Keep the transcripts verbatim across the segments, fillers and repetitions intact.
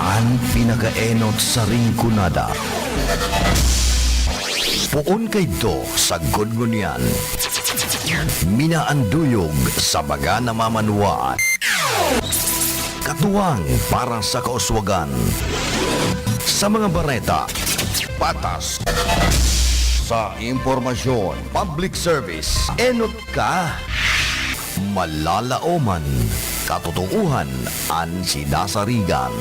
An pinakaenot sa Rinconada. Poon kaidto sagkod ngunyan. Minaanduyog sa mga namamanwaan. Katuwang para sa kauswagan. Sa mga bareta, patas. Sa impormasyon, public service, enot ka. Malalaoman, katotoohan an sinasarigan.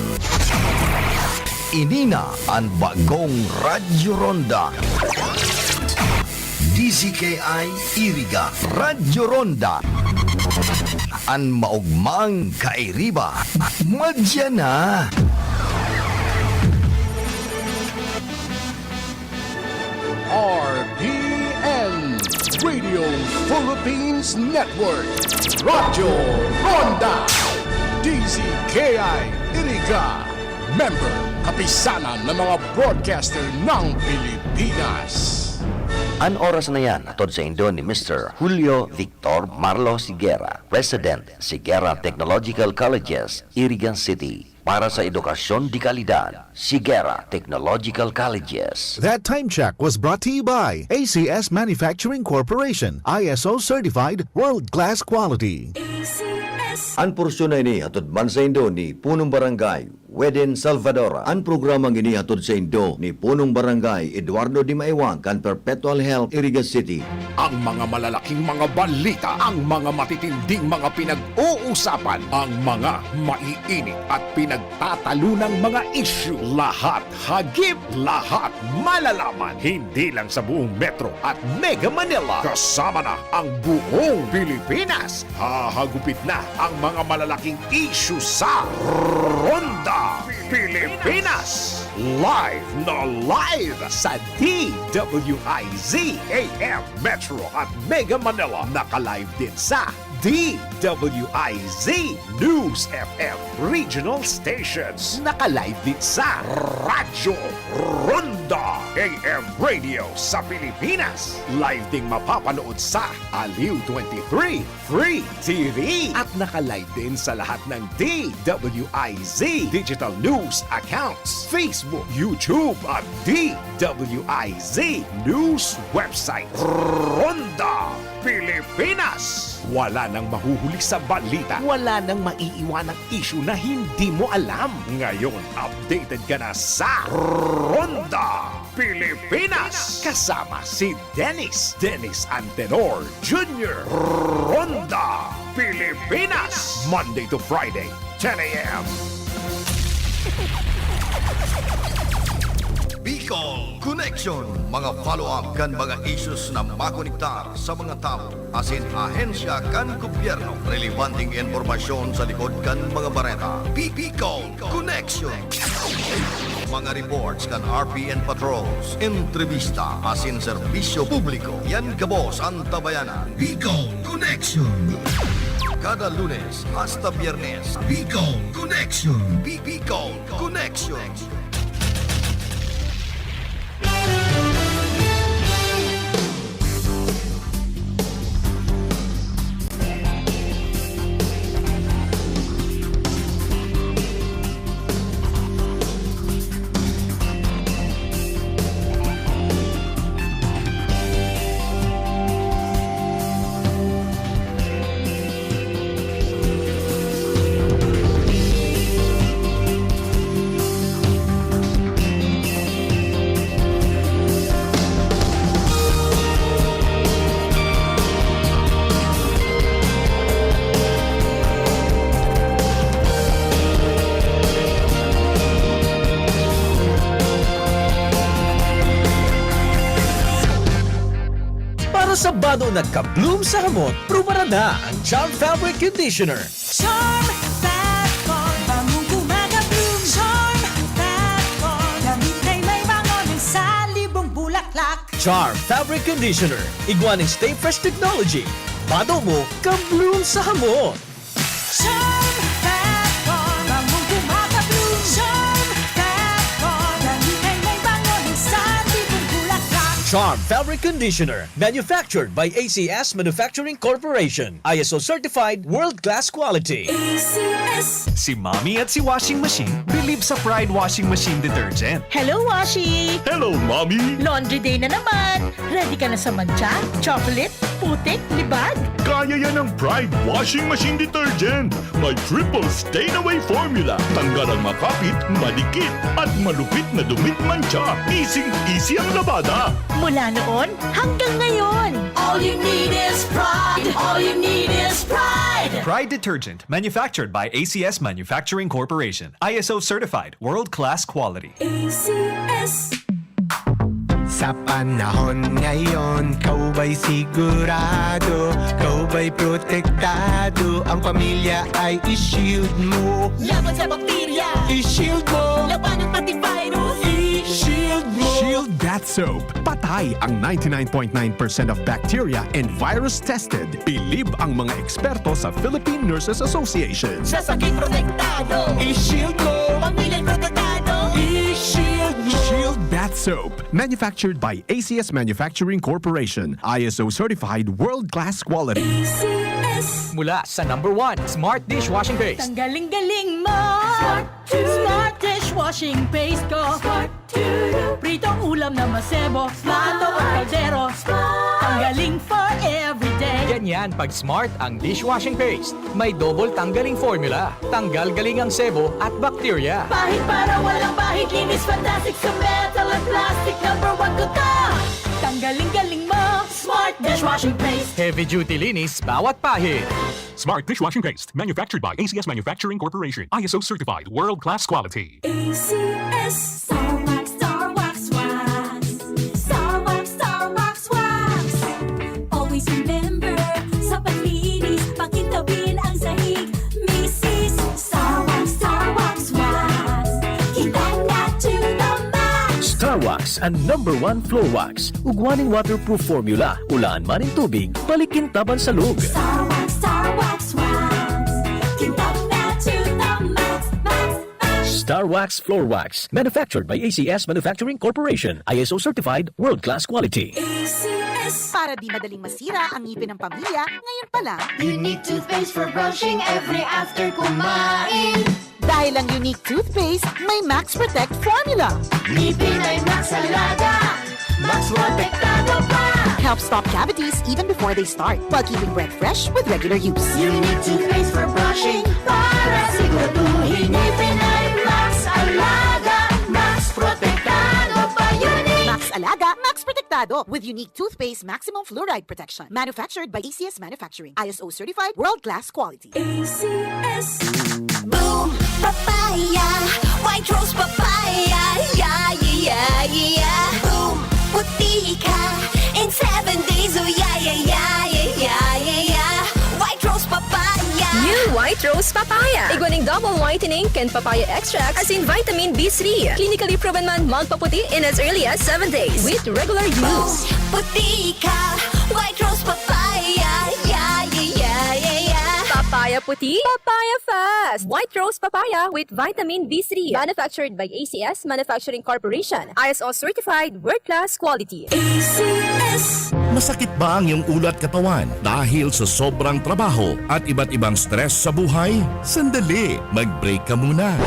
Ini na an bagong Radyo Ronda. D Z K I Iriga, Radyo Ronda. An maogmang kairiba, madya na. R P N, Radio Philippines Network, Radyo Ronda, D Z K I Iriga, member, Kapisanan ng mga Broadcaster ng Pilipinas. An oras na yan, hatod saindo ni Mister Julio Victor Marlo Siguera, President, Siguera Technological Colleges, Iriga City. Para sa edukasyon de kalidad, Siguera Technological Colleges. That time check was brought to you by A C S Manufacturing Corporation, I S O certified, world-class quality. A C S. An porsyon na ini hatod man saindo ni Punong Barangay Weden Salvador. An programang ini hatod saindo ni Punong Barangay Eduardo Dimaiwang kan Perpetual Health, Iriga City. Ang mga malalaking mga balita, ang mga matitinding mga pinag-uusapan, ang mga maiinit at pinagtatalunang mga isyu, lahat hagip, lahat malalaman, hindi lang sa buong Metro at Mega Manila, kasama na ang buong Pilipinas. Hahagupit na ang mga malalaking isyu sa Ronda Pilipinas. Live na live sa D W I Z A M Metro at Mega Manila. Naka-live din sa D W I Z News F M Regional Stations. Naka-live din sa Radyo Ronda A M Radio sa Pilipinas. Live ding mapapanood sa Aliw twenty-three Free T V. At naka-live din sa lahat ng D W I Z Digital News accounts, Facebook, YouTube, at D W I Z News website. Ronda Pilipinas. Wala nang mahuhuli sa balita. Wala nang maiiwanang isyu na hindi mo alam. Ngayon, updated ka na sa Ronda Pilipinas. Kasama si Dennis, Dennis Antenor Junior. Ronda Pilipinas. Monday to Friday, ten a m. Bicol Connection, mga follow-up kan mga issues na makonektar sa mga tawo asin ahensya kan gobyerno. Relebanteng impormasyon sa likod kan mga bareta. Bicol Connection. Mga reports kan R P N patrols, entrebista asin serbisyo publiko. Yan gabos an tabayanan. Bicol Connection. Kada Lunes hasta Biyernes, Bicol Connection. Bi-, Bicol Connection. Para sa bado na ka-bloom sa hamot, prubaran na ang Charm Fabric Conditioner. Charm Fat Bond, bangong gumagabloom. Charm Fat Bond, damit na'y may bango ng salibong bulaklak. Charm Fabric Conditioner, igwa nin Stay Fresh Technology. Bado mo, ka-bloom sa hamot. Charm Fat Bond, bangong gumagabloom. Charm Fat Bond, damit na'y may bango ng salibong bulaklak. Charm Fabric conditioner, manufactured by A C S Manufacturing Corporation. I S O certified, world-class quality. A C S. Si Mommy at si Washing Machine bilib sa Pride Washing Machine Detergent. Hello, Washi! Hello, Mommy! Laundry day na naman! Ready ka na sa mantsa, chocolate, putik, libag? Kaya yan ng Pride Washing Machine Detergent. May triple stain away formula. Tanggal ang makapit, madikit, at malupit na dumit mantsa. Easy-easy ang labada. Mula noon hanggang ngayon. All you need is Pride. All you need is Pride. Pride Detergent, manufactured by A C S Manufacturing Corporation. I S O certified, world-class quality. A C S. Sa panahon ngayon, ikaw ba'y sigurado? Ikaw ba'y protektado? Ang pamilya ay i-shield mo. Laban sa bakterya. I-shield mo. Labanan pati virus. I-shield mo. Shield Bath Soap. Patay ang ninety-nine point nine percent of bacteria and virus tested. Bilib ang mga eksperto sa Philippine Nurses Association. Sa sakit protektado. I-shield mo. Pamilya'y protektado. I-shield mo. Shield Bath Soap. Manufactured by A C S Manufacturing Corporation. I S O certified, world-class quality. A C S. Mula sa number one, Smart Dishwashing Paste. Tanggaling-galing mo! Smart Smart Dishwashing Paste ko! Smart Pritong ulam na masebo, plato o kaldero. Tanggaling for everyday. Ganyan pag Smart ang dishwashing paste. May double tanggaling formula. Tanggal galing ang sebo at bakterya. Pahid para walang bahid, linis fantastic sa metal at plastic. Number one ko to. Tanggaling galing mo, Smart Dishwashing Paste. Heavy duty linis bawat pahid. Smart Dishwashing Paste, manufactured by A C S Manufacturing Corporation. I S O certified, world-class quality. A C S. Star Wax, Star Wax, Wax. Star Wax, Star Wax, Wax. Always remember, sa paglinis, pakintabin ang sahig. Misis, Star Wax, Star Wax, Wax. Kintab na to the max. Star Wax, ang number one floor wax. Ugwa nin waterproof formula. Ulaan man nin tubig, balikin taban sa lug. Star Wax, Star Wax, Wax. Kintab na to the max, max, max. Star Wax Floor Wax. Manufactured by A C S Manufacturing Corporation. I S O certified, world-class quality. A C S. Para di madaling masira ang ngipin ng pamilya, ngayon pa lang. Unique toothpaste for brushing every after kumain. Dahil ang Unique Toothpaste may Max Protect Formula. Ngipin ay Max Alaga, Max Protektado pa. Help stop cavities even before they start, while keeping breath fresh with regular use. Unique toothpaste for brushing para siguraduhin ngipin ay Max Alaga, Max Protektado pa. Unique! Max Alaga, Max Protektado with Unique Toothpaste Maximum Fluoride Protection. Manufactured by A C S Manufacturing. I S O certified, world-class quality. A C S. Boom! Papaya! White Rose Papaya! Yeah, yeah, yeah, yeah! Boom! Puti ka in seven days! Oh, yeah, yeah, yeah, yeah, yeah, yeah, yeah! White Rose Papaya! New White Rose Papaya! Igwa ning double whitening kan papaya extract, asin vitamin B three. Clinically proven man magpaputi in as early as seven days with regular use. Puti ka! White Rose Papaya! Yeah, yeah, yeah, yeah, yeah! Papaya puti, papaya fast! White Rose Papaya with vitamin B three. Manufactured by A C S Manufacturing Corporation. I S O certified, world-class quality. A C S. Masakit ba ang iyong ulo at katawan dahil sa sobrang trabaho at iba't ibang stress sa buhay? Sandali, mag-break ka muna.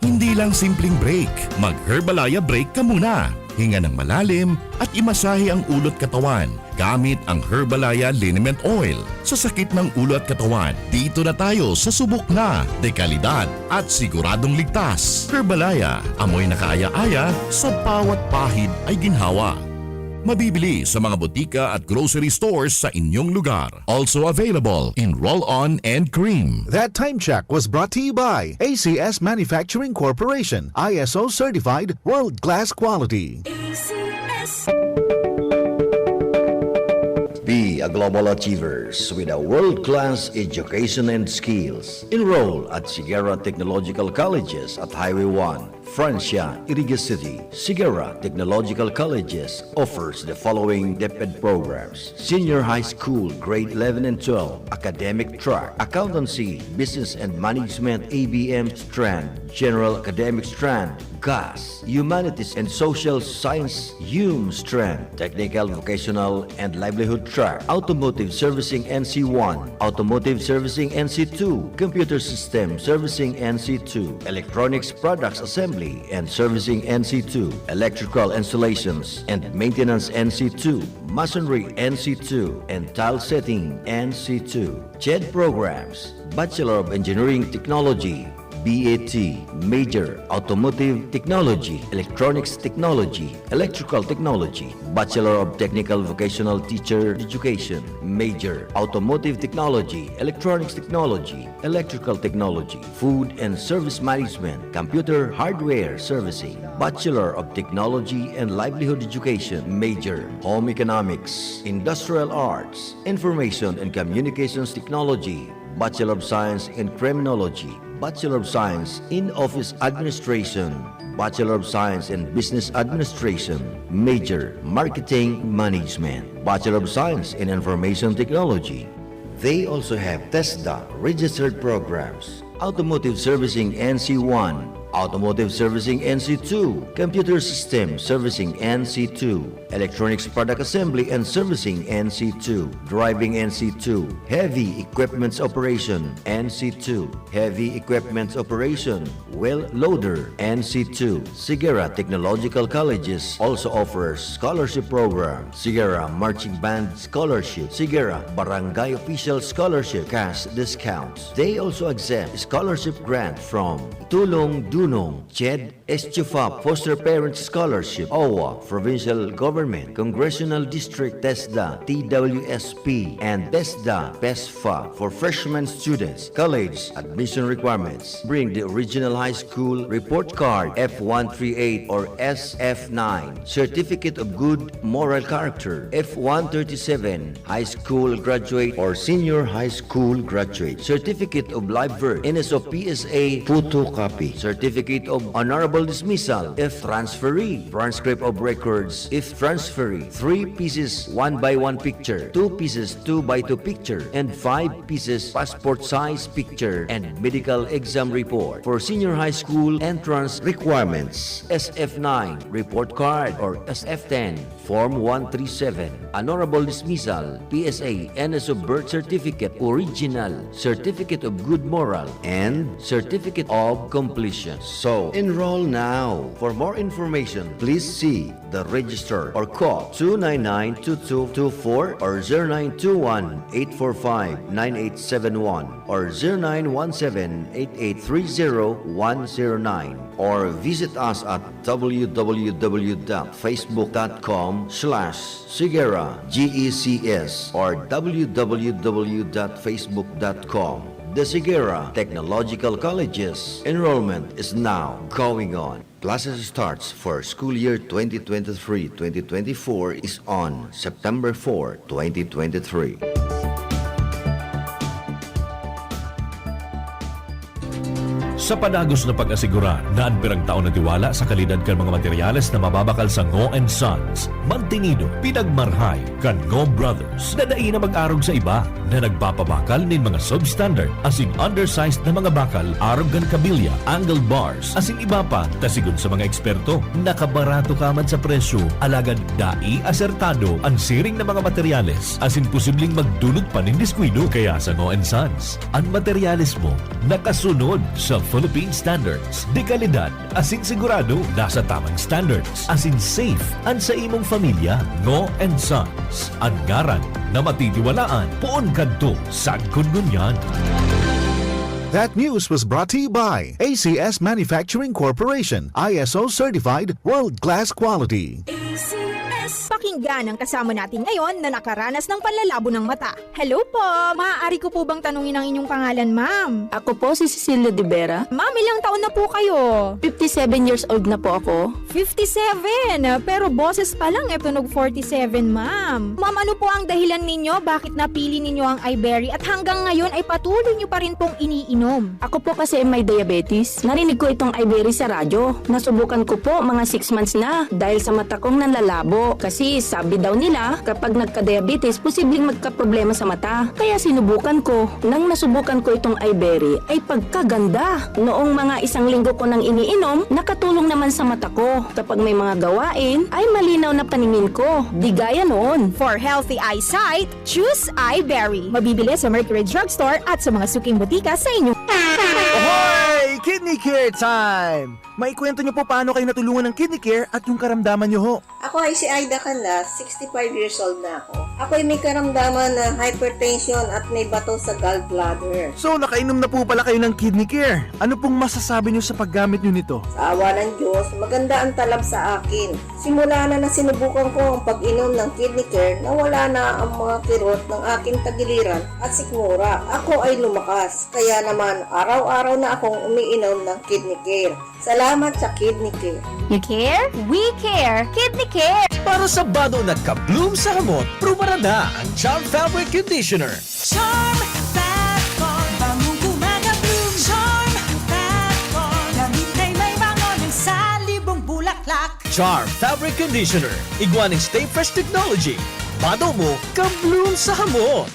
Hindi lang simpleng break, mag-Herbalaya break ka muna. Hinga ng malalim at imasahe ang ulo at katawan gamit ang Herbalaya Liniment Oil. Sa sakit ng ulo at katawan, dito na tayo sa subok na, dekalidad at siguradong ligtas. Herbalaya, amoy na kaaya-aya, sa bawat pahid ay ginhawa. Mabibili sa mga botika at grocery stores sa inyong lugar. Also available in roll-on and cream. That time check was brought to you by A C S Manufacturing Corporation, I S O certified, world-class quality. A C S. Be a global achievers with a world-class education and skills. Enroll at Siguera Technological Colleges at Highway one. Francia, Iriga City. Sigara Technological Colleges offers the following DepEd programs: Senior High School, Grade eleven and twelve, Academic Track, Accountancy, Business and Management, A B M strand, General Academic strand, GAS, Humanities and Social Science, HUM strand, Technical, Vocational and Livelihood Track, Automotive Servicing N C one, Automotive Servicing N C two, Computer System Servicing N C two, Electronics Products Assembly and Servicing N C two, Electrical Installations and Maintenance N C two, Masonry N C two, and Tile Setting N C two. CHED programs: Bachelor of Engineering Technology, B A T, major, Automotive Technology, Electronics Technology, Electrical Technology, Bachelor of Technical Vocational Teacher Education, major, Automotive Technology, Electronics Technology, Electrical Technology, Food and Service Management, Computer Hardware Servicing, Bachelor of Technology and Livelihood Education, major, Home Economics, Industrial Arts, Information and Communications Technology, Bachelor of Science in Criminology, Bachelor of Science in Office Administration, Bachelor of Science in Business Administration, major, Marketing Management, Bachelor of Science in Information Technology. They also have TESDA registered programs: Automotive Servicing N C one, Automotive Servicing N C two, Computer System Servicing N C two, Electronics Product Assembly and Servicing N C two, Driving N C two, Heavy Equipments Operation N C two, Heavy Equipments Operation, Wheel Loader N C two. Sigara Technological Colleges also offers scholarship program: Sigara Marching Band Scholarship, Sigara Barangay Official Scholarship, cash discounts. They also accept scholarship grant from Tulong Dunong, CHED, ESTUFA Foster Parent Scholarship, OWWA, Provincial Government, Congressional District, TESDA, T W S P, and TESDA, PESFA. For freshman students, college admission requirements: bring the original high school report card, F one three eight or S F nine, Certificate of Good Moral Character, F one thirty-seven, high school graduate or senior high school graduate, Certificate of Live Birth, N S O P S A photocopy, Certificate of Honorable Dismissal if transferee, transcript of records if transferee, three pieces one by one picture, two pieces two by two picture, and five pieces passport size picture, and medical exam report. For senior high school entrance requirements, S F nine report card or S F ten, Form one three seven, Honorable Dismissal, P S A, N S O birth certificate, original, Certificate of Good Moral, and Certificate of Completion. So, enroll now. For more information, please see the registrar or call two nine nine two two two four or zero nine two one eight four five nine eight seven one or zero nine one seven eight eight three zero one zero nine, or visit us at w w w dot facebook dot com slash sigera G E C S or w w w dot facebook dot com. The Sigera Technological Colleges. Enrollment is now going on. Classes starts for school year twenty twenty-three twenty twenty-four is on September four, twenty twenty-three. Sa padagos na pag-asigurar na an pirang taon na tiwala sa kalidad kan mga materyales na mababakal sa Ngo and Sons, mantinido, pinagmarhay kan Ngo Brothers na dai na mag-arog sa iba na nagpapabakal nin mga substandard asin undersized na mga bakal arog kan kabilya, angle bars, asin iba pa, ta sigon sa mga eksperto, nakabarato ka man sa presyo, alagad dai asertado an siring na mga materyales asin posibleng magdulot pa nin diskuido. Kaya sa Ngo and Sons, an materyales mo nakasunod sa Philippine Standards de Calidad asin sigurado nasa tamang standards asin safe an sa imong pamilya. Ngo and Sons, an ngaran na matitiwalaan poon kadto sagkod ngunyan. That news was brought to you by A C S Manufacturing Corporation, I S O certified, world-class quality. A C S. Pakinggan ang kasama natin ngayon na nakaranas ng panlalabo ng mata. Hello po! Maaari ko po bang tanungin ang inyong pangalan, ma'am? Ako po si Cecilia de Vera. Ma'am, ilang taon na po kayo? Fifty-seven years old na po ako. Fifty-seven? Pero boses pa lang, e tunog forty-seven, ma'am. Ma'am, ano po ang dahilan ninyo bakit napili ninyo ang Iberry at hanggang ngayon ay patuloy nyo pa rin pong iniinom? Ako po kasi may diabetes. Narinig ko itong Iberry sa radyo. Nasubukan ko po, mga six months na, dahil sa mata kong nanlalabo. Kasi sabi daw nila, kapag nagka-diabetes, posibleng magkaproblema sa mata. Kaya sinubukan ko. Nang nasubukan ko itong Iberry, ay pagkaganda! Noong mga isang linggo ko nang iniinom, nakatulong naman sa mata ko. Kapag may mga gawain, ay malinaw na paningin ko. Di gaya noon. For healthy eyesight, choose Iberry. Mabibili sa Mercury Drugstore at sa mga suking botika sa inyong... Hoy! Kidney Care Time! Maikwento niyo po paano kayo natulungan ng Kidney Care at yung karamdaman niyo ho. Ako ay si Aida Canlas, sixty-five years old na ako. Ako ay may karamdaman na hypertension at may bato sa gallbladder. So, nakainom na po pala kayo ng Kidney Care. Ano pong masasabi niyo sa paggamit niyo nito? Sa awa ng Diyos, maganda ang talab sa akin. Simula na nasinubukan ko ang pag-inom ng Kidney Care, nawala na ang mga kirot ng aking tagiliran at sikmura. Ako ay lumakas, kaya naman araw-araw na akong umiinom ng Kidney Care. Salamat sa Kidney Care. You care? We care! Kidney Care! Para sa bado nagka-bloom sa hamot, prubaran na ang Charm Fabric Conditioner. Charm Fat Con, bangong gumagabloom. Charm Fat Con, damit ay may bango ng salibong bulaklak. Charm Fabric Conditioner, igwa ning Stay Fresh Technology. Bado mo, ka-bloom sa hamot.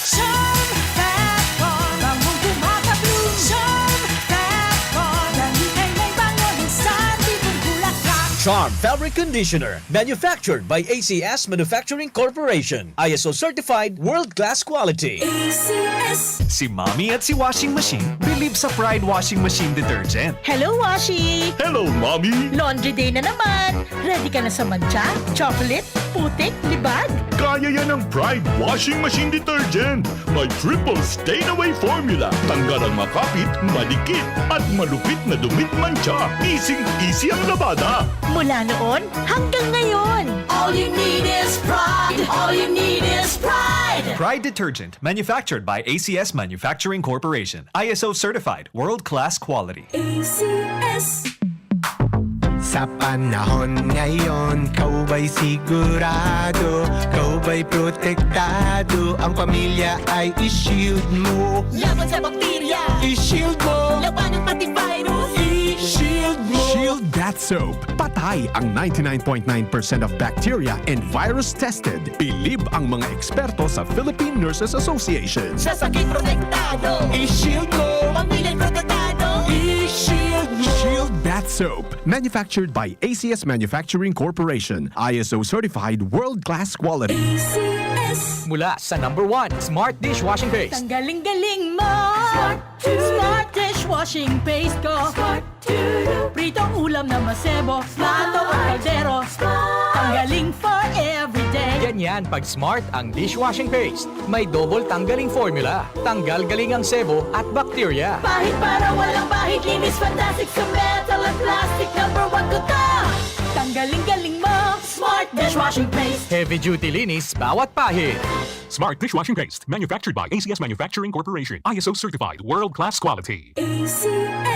Charm Fat Con, bangong gumagabloom. Charm Fat Con, damit ay may bango ng salibong bulaklak. Charm Fabric Conditioner, manufactured by A C S Manufacturing Corporation. I S O certified, world-class quality. A C S. Si Mommy at si Washing Machine believe sa Pride Washing Machine Detergent. Hello, Washi! Hello, Mommy! Laundry day na naman! Ready ka na sa mantsa, chocolate, putik, libag? Kaya yan ng Pride Washing Machine Detergent. May triple stain away formula. Tanggal ang makapit, madikit, at malupit na dumi at mantsa. Easy-easy ang labada. Mula noon hanggang ngayon. All you need is Pride. All you need is Pride. Pride Detergent, manufactured by A C S Manufacturing Corporation. I S O certified, world-class quality. A C S. Sa panahon ngayon, kaw ba'y sigurado, kaw ba'y protektado, ang pamilya ay i-shield mo. Laban sa bakterya, i-shield mo. Labanan pati virus, i-shield mo. Shield Bath Soap. Patay ang ninety-nine point nine percent of bacteria and virus tested. Bilib ang mga eksperto sa Philippine Nurses Association. Sa sakit protektado, i-shield mo. Pamilya'y protektado, i-shield mo. Shield Bath Soap. Manufactured by A C S Manufacturing Corporation. I S O certified, world-class quality. A C S. Mula sa number one, Smart Dishwashing Paste. Tanggaling-galing mo! Smart Dishwashing Paste ko. Smart Pritong ulam na masebo, plato o kaldero. Ang galing for everyday. Ganyan pag Smart ang dishwashing paste. May double tanggaling formula. Tanggal galing ang sebo at bakterya. Pahid para walang bahid, linis fantastic sa metal at plastic. Number one ko to. Tanggaling galing mo, Smart Dishwashing Paste. Heavy duty linis bawat pahid. Smart Dishwashing Paste, manufactured by A C S Manufacturing Corporation. I S O certified, world-class quality. A C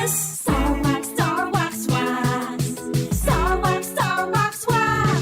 S. Star Wax, Star Wax, Wax. Star Wax, Star Wax, Wax.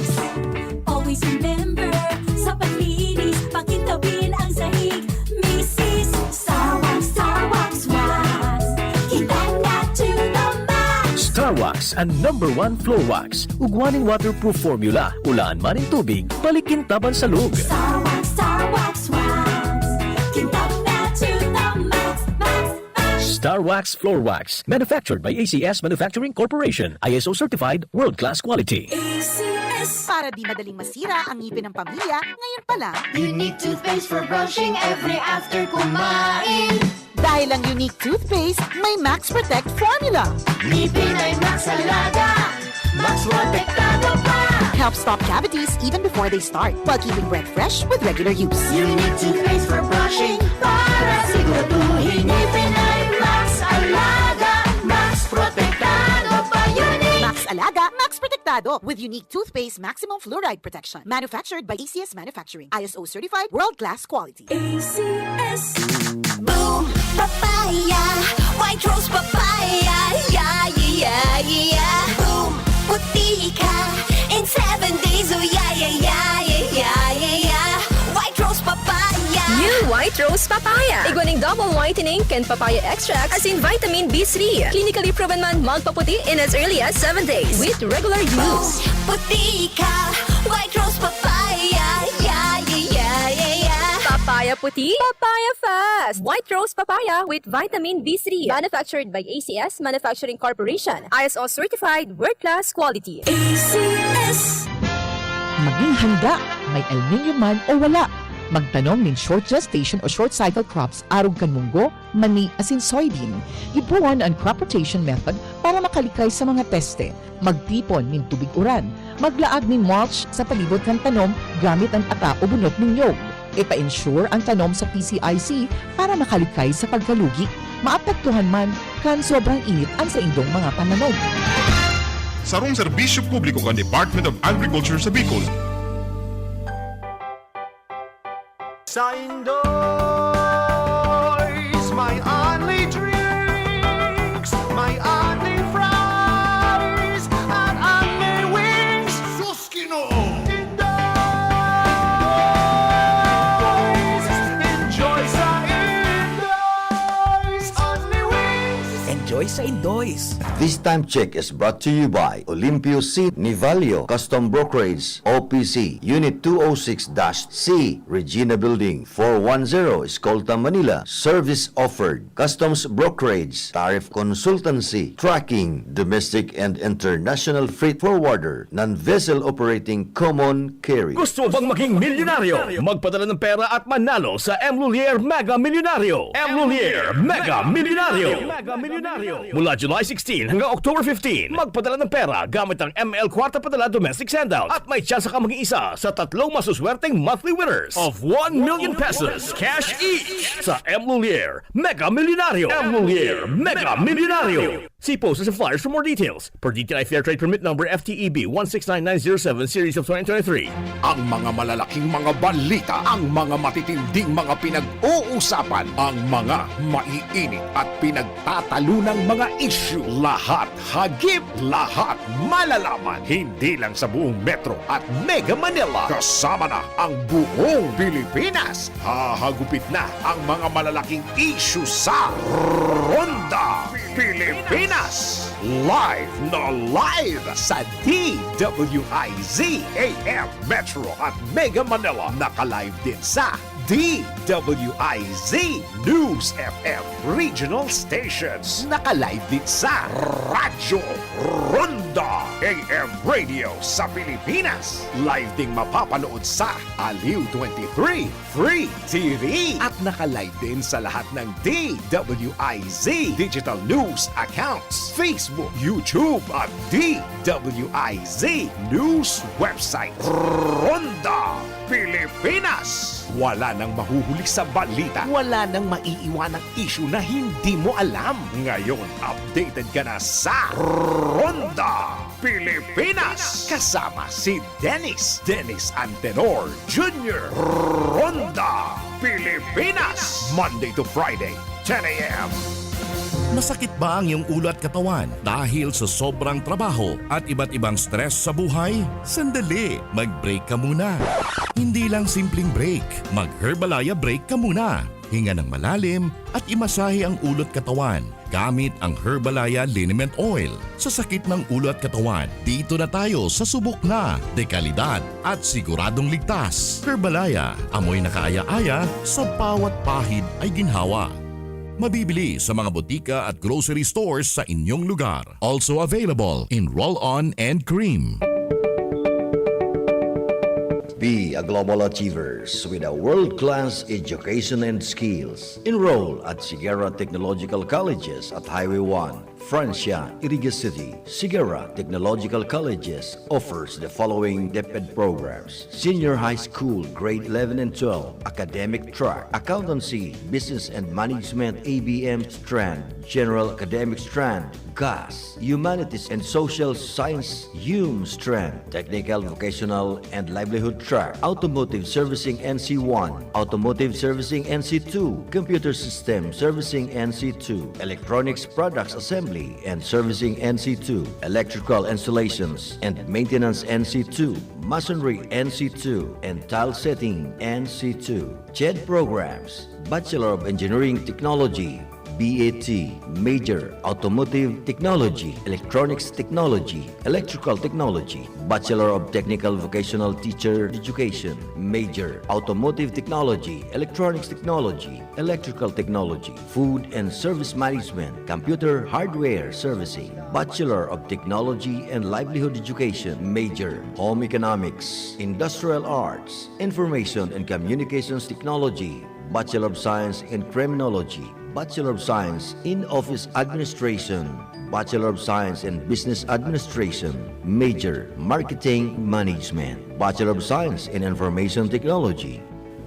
Always remember, sa paglinis, pakintabin ang sahig. Misis, Star Wax, Star Wax, Wax. Kita na to the max. Star Wax, ang number one floor wax. Ugwa ning waterproof formula, ulaan man nin tubig, balikin taban sa lug. Star Wax, Star Wax, Wax. Kintab na to the max, max, max. Star Wax Floor Wax, manufactured by A C S Manufacturing Corporation, I S O certified, world-class quality. A C S. Para di madaling masira ang ngipin ng pamilya, ngayon pa lang. Unique toothpaste for brushing every after kumain. Dahil ang Unique Toothpaste may Max Protect Formula. Ngipin ay Max Alaga, Max Protektado pa. Helps stop cavities even before they start, while keeping breath fresh with regular use. Unique Toothpaste for brushing, para siguraduhin ngipin ay Max Alaga, Max Protektado pa. Unique. Max Alaga, Max Protektado. tratado with unique toothpaste maximum fluoride protection. Manufactured by A C S Manufacturing. I S O certified, world-class quality. A C S. Boom Papaya, White Rose Papaya, yeah, yeah, yeah, yeah. Boom, puti ka in seven days, oh yeah, yeah, yeah, yeah, yeah, yeah, yeah. White Rose Papaya. New White Rose Papaya. Igwa ning double whitening kan papaya extract asin vitamin B three. Clinically proven man magpaputi in as early as seven days with regular use. Puti ka, White Rose Papaya, yeah, yeah, yeah, yeah, yeah. Papaya puti, papaya fast. White Rose Papaya with vitamin B three. Manufactured by A C S Manufacturing Corporation. I S O certified, world-class quality. A C S. Maging handa, may El Nino man o wala. Magtanom nin short gestation o short cycle crops arog kan munggo, mani asin soybean. Gibohon an crop rotation method para makalikay sa mga peste. Magtipon nin tubig uran. Maglaag nin mulch sa palibot kan tanom gamit an ata o bunot nin nyog. Ipa-insure an tanom sa P C I C para makalikay sa pagkalugi. Maapektuhan man kan sobrang init an saindong mga pananom. Sarong serbisyo publiko kan Department of Agriculture sa Bicol. Sa Indoy's, may only drinks, may only fries, at only wings. Sus, Ginoo! Indoy's! Enjoy sa Indoy's! Only wings! Enjoy sa Indoy's! This time check is brought to you by Olimpio C. Nivalio Custom Brokerage, O P C, Unit two oh six dash C, Regina Building, four one zero, Escolta, Manila. Service offered: customs brokerage, tariff consultancy, trucking, domestic and international freight forwarder, non-vessel operating common carrier. Gusto mo bang maging milyonaryo? Magpadala ng pera at manalo sa M. Lulier Mega Milyonaryo. M. Lulier Mega Milyonaryo. Mega Milyonaryo. Mula July sixteen hanggang October fifteen, magpadala ng pera gamit ang M L Kwarta Padala Domestic Send Out at may tsansa ka maging isa sa tatlong masuswerteng monthly winners of one million pesos cash each sa M. Lulier Mega Milyonaryo. M. Lulier Mega Milyonaryo. See posters and flyers for more details. Per D T I Fair Trade Permit Number F T E B one six nine nine zero seven Series of twenty twenty-three. Ang mga malalaking mga balita, ang mga matitinding mga pinag-uusapan, ang mga maiinit at pinagtatalunang mga isyu, lahat hagip, lahat malalaman. Hindi lang sa buong Metro at Mega Manila, kasama na ang buong Pilipinas. Hahagupit na ang mga malalaking isyu sa Ronda Pilipinas. Live na live sa D W I Z A M Metro at Mega Manila. Naka-live din sa D W I Z News F M Regional Stations. Naka-live din sa Radyo Ronda A M Radio sa Pilipinas. Live ding mapapanood sa Aliw twenty-three Free T V. At naka-live din sa lahat ng D W I Z digital news accounts, Facebook, YouTube at D W I Z news website. Ronda Pilipinas! Wala nang mahuhuli sa balita. Wala nang maiiwanang isyu na hindi mo alam. Ngayon, updated ka na sa Ronda Pilipinas! Kasama si Dennis, Dennis Antenor Junior Ronda Pilipinas! Monday to Friday, ten a.m. Masakit ba ang iyong ulo at katawan dahil sa sobrang trabaho at iba't ibang stress sa buhay? Sandali, mag-break ka muna. Hindi lang simpleng break, mag-Herbalaya break ka muna. Hinga ng malalim at imasahe ang ulo at katawan gamit ang Herbalaya Liniment Oil. Sa sakit ng ulo at katawan, dito na tayo sa subok na, dekalidad at siguradong ligtas. Herbalaya, amoy na kaaya-aya, sa bawat pahid ay ginhawa. Mabibili sa mga botika at grocery stores sa inyong lugar. Also available in roll-on and cream. Be a global achievers with a world-class education and skills. Enroll at Siguera Technological Colleges at Highway one, Francia, Iriga City. Siguera Technological Colleges offers the following DepEd programs: Senior High School, Grade eleven and twelve, Academic Track, Accountancy, Business and Management, A B M strand, General Academic strand, CAS, Humanities and Social Science, HUMSTREM, Technical, Vocational, and Livelihood Track, Automotive Servicing N C one, Automotive Servicing N C two, Computer System Servicing N C two, Electronics Products Assembly and Servicing N C two, Electrical Installations and Maintenance N C two, Masonry N C two, and Tile Setting N C two. CHED programs, Bachelor of Engineering Technology, B A T, major, Automotive Technology, Electronics Technology, Electrical Technology, Bachelor of Technical Vocational Teacher Education, major, Automotive Technology, Electronics Technology, Electrical Technology, Food and Service Management, Computer Hardware Servicing, Bachelor of Technology and Livelihood Education, major, Home Economics, Industrial Arts, Information and Communications Technology, Bachelor of Science in Criminology, Bachelor of Science in Office Administration, Bachelor of Science in Business Administration, major, Marketing Management, Bachelor of Science in Information Technology.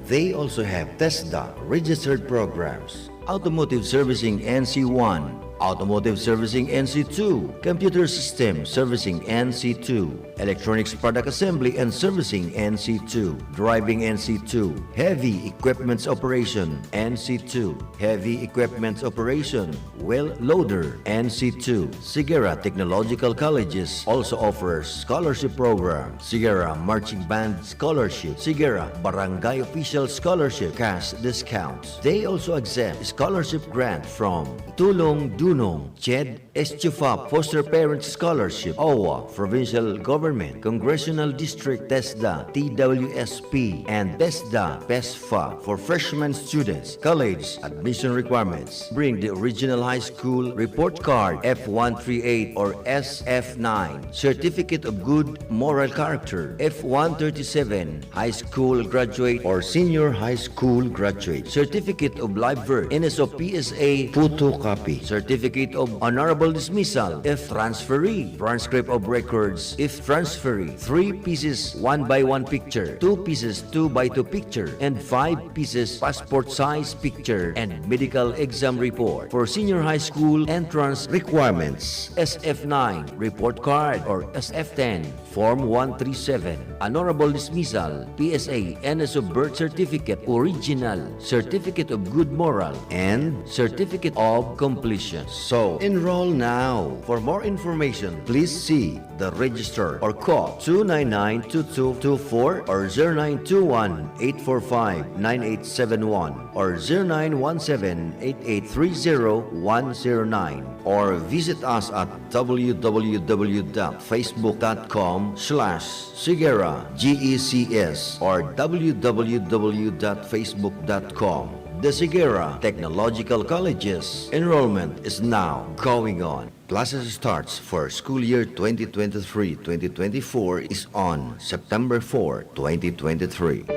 They also have TESDA registered programs, Automotive Servicing N C one, Automotive Servicing N C two, Computer System Servicing N C two, Electronics Product Assembly and Servicing N C two, Driving N C two, Heavy Equipments Operation N C two, Heavy Equipments Operation, Wheel Loader N C two. Sigara Technological Colleges also offers scholarship program, Sigara Marching Band Scholarship, Sigara Barangay Official Scholarship, cash discounts. They also accept scholarship grant from Tulong Dunong, CHED, ESTUFA Foster Parent Scholarship, OWWA, Provincial Government, Congressional District, TESDA, T W S P, and TESDA, PESFA for freshman students. College admission requirements. Bring the original high school report card, F one three eight or S F nine, certificate of good moral character, F one thirty-seven, high school graduate or senior high school graduate, certificate of live birth, N S O P S A photocopy, certificate of honorable dismissal if transferee, transcript of records if transferee, three pieces one by one picture, two pieces two by two picture, and five pieces passport size picture, and medical exam report. For senior high school entrance requirements, S F nine report card or S F ten, Form one three seven, honorable dismissal, P S A, N S O birth certificate, original, certificate of good moral, and certificate of completion. So, enroll now. For more information, please see the registrar or call two nine nine two two two four or zero nine two one eight four five nine eight seven one or zero nine one seven eight eight three zero one zero nine, or visit us at w w w dot facebook dot com slash sigera G E C S or w w w dot facebook dot com. The Sigera Technological Colleges enrollment is now going on. Classes starts for school year twenty twenty-three twenty twenty-four is on September four, twenty twenty-three.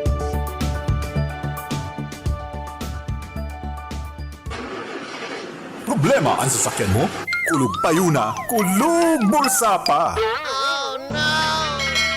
Problema an sasakyan mo? Kulog payo na, kulog bulsa pa!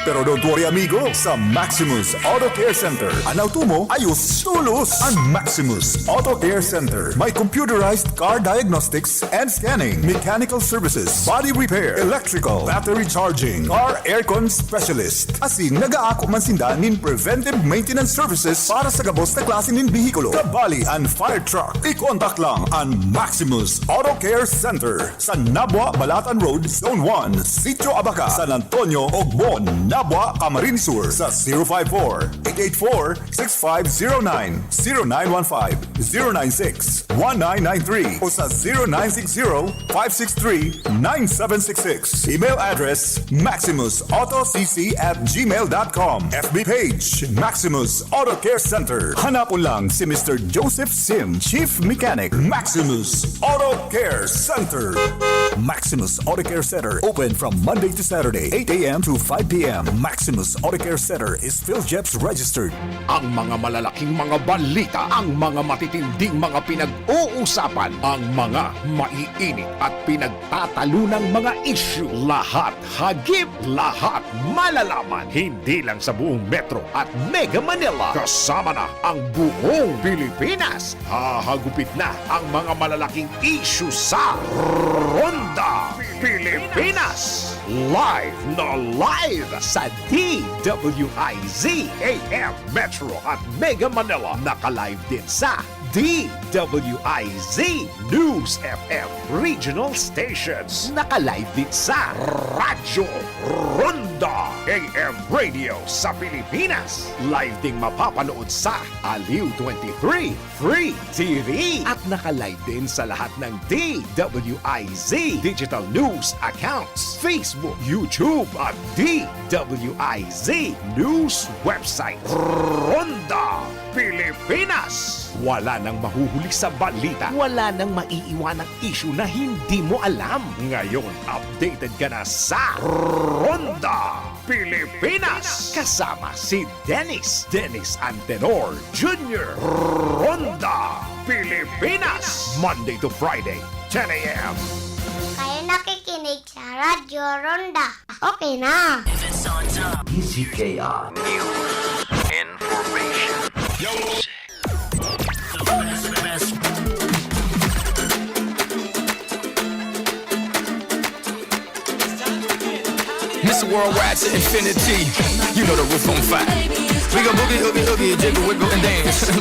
Pero don't worry, amigo, sa Maximus Auto Care Center, an auto mo ayos tolos. An Maximus Auto Care Center may computerized car diagnostics and scanning, mechanical services, body repair, electrical, battery charging, car aircon specialist, asin nagaako man sinda nin preventive maintenance services para sa gabos na klase nin behikulo, kabali an fire truck. I-contact lang an Maximus Auto Care Center sa Nabua, Balatan Road, Zone one, Sitio Abaca, San Antonio, Ogbon, Nabua, Camarines Sur, sa zero five four, eight eight four, six five zero nine, zero nine one five, zero nine six, one nine nine three o sa zero nine six zero, five six three, nine seven six six. Email address, maximus auto c c at gmail dot com. F B page, Maximus Auto Care Center. Hanapon lang si Mister Joseph Sim, Chief Mechanic, Maximus Auto Care Center. Maximus Auto Care Center, open from Monday to Saturday, eight a m to five p m. Maximus Auto Care Center is PhilGEPS registered. Ang mga malalaking mga balita, ang mga matitinding mga pinag-uusapan, ang mga maiinit at pinagtatalunang mga issue, lahat hagip, lahat malalaman. Hindi lang sa buong Metro at Mega Manila, kasama na ang buong Pilipinas. Hahagupit na ang mga malalaking issue sa Ronda Pilipinas. Live na live sa D W I Z A M Metro at Mega Manila. Naka-live din sa D W I Z News F M Regional Stations. Naka-live din sa Radyo Ronda A M Radio sa Pilipinas. Live ding mapapanood sa Aliw twenty-three Free T V. At naka-live din sa lahat ng D W I Z digital news accounts, Facebook, YouTube, at D W I Z news website. Ronda Pilipinas. Wala nang mahuhuli sa balita. Wala nang maiiwanang issue na hindi mo alam. Ngayon, updated ka na sa Ronda Pilipinas. Kasama si Dennis, Dennis Antenor Junior. Ronda Pilipinas. Monday to Friday, ten a.m. Kayo nakikinig sa Radyo Ronda. Okay na. D Z K R. News. Information. Mister Worldwide to infinity. You know the roof on fire. We go boogie, oogie, oogie, jiggle, wiggle, and dance.